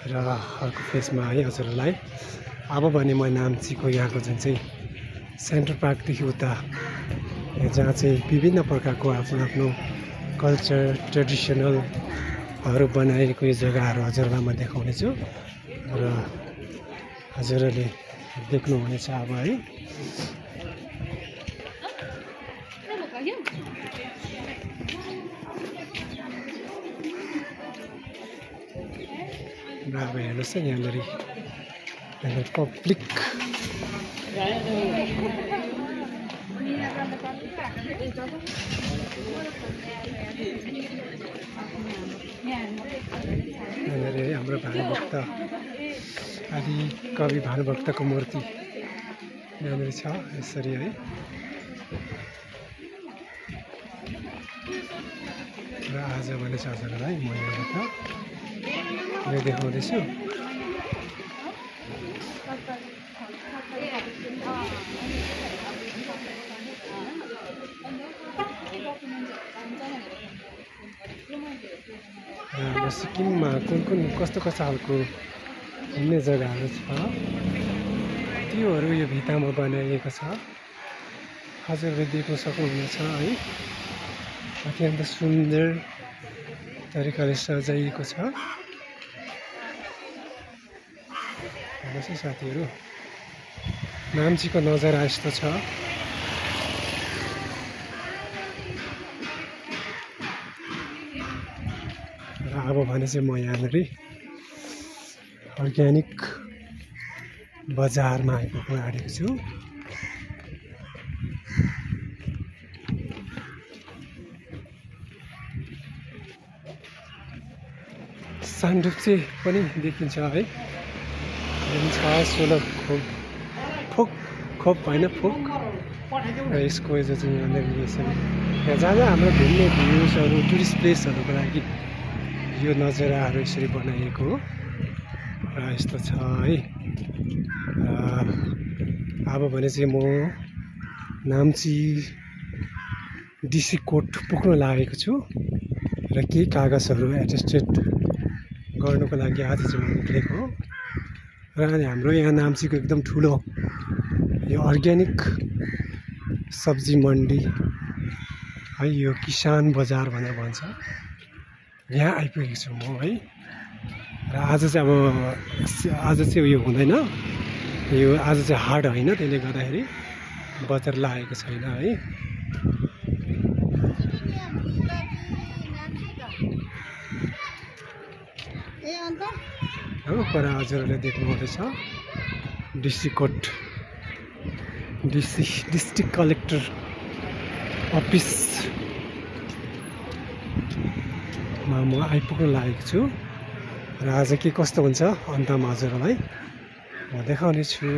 र अर्को फेसमा है हजुरहरूलाई अब भने म नाम्चीको यहाँको जुन चाहिँ सेन्ट्रल पार्कदेखि उता जहाँ चाहिँ विभिन्न प्रकारको आफ्नो आफ्नो कल्चर ट्रेडिसनलहरू बनाएको यो जग्गाहरू हजुरलाई म देखाउनेछु र हजुरहरूले देख्नुहुनेछ अब है। र अब हेर्नुहोस् है यहाँनिर पब्लिक यहाँनिर हाम्रो भानुभक्त आदि कवि भानुभक्तको मूर्ति यहाँनिर छ यसरी है। र आज भने चाहिँ हजुरहरूलाई म यहाँबाट यो देखाउँदैछु। हाम्रो सिक्किममा कुन कुन कस्तो कस्तो खालको घुम्ने जग्गाहरू छ त्योहरू यो भित्तामा बनाइएको छ हजुरहरूले देख्न सक्नुहुनेछ है। अत्यन्त सुन्दर तरिकाले सजाइएको छ। हेर्नुहोस् है साथीहरू नाम्चीको नजारा यस्तो छ। र अब भने चाहिँ म यहाँनिर अर्ग्यानिक बजारमा आइपुग्न आँटेको छु। सानडुप्चे पनि देखिन्छ है। छ 16 खोप होइन फोक र यसको जो चाहिँ यहाँनिर यसरी यहाँ जहाँ जहाँ हाम्रो घुम्ने भ्युजहरू टुरिस्ट प्लेसहरूको लागि यो नजाराहरू यसरी बनाइएको हो र यस्तो छ है। अब भने चाहिँ म नाम्ची डिसी कोर्ट पुग्न लागेको छु र केही कागजहरू एटेस्टेड गर्नुको लागि आज चाहिँ म निक्लेको हो। र हाम्रो यहाँ नाम्चीको एकदम ठुलो यो अर्ग्यानिक सब्जी मन्डी है यो किसान बजार भनेर भन्छ यहाँ आइपुगेको छु म है। र आज चाहिँ उयो हुँदैन यो आज चाहिँ हाट होइन त्यसले गर्दाखेरि बजार लागेको छैन है। हो पर हजुरहरूले देख्नुहुँदैछ डिसी कोर्ट डिस्ट्रिक्ट कलेक्टर अफिसमा म आइपुग्न लागेको छु र आज के कस्तो हुन्छ अन्तमा हजुरलाई म देखाउने छु।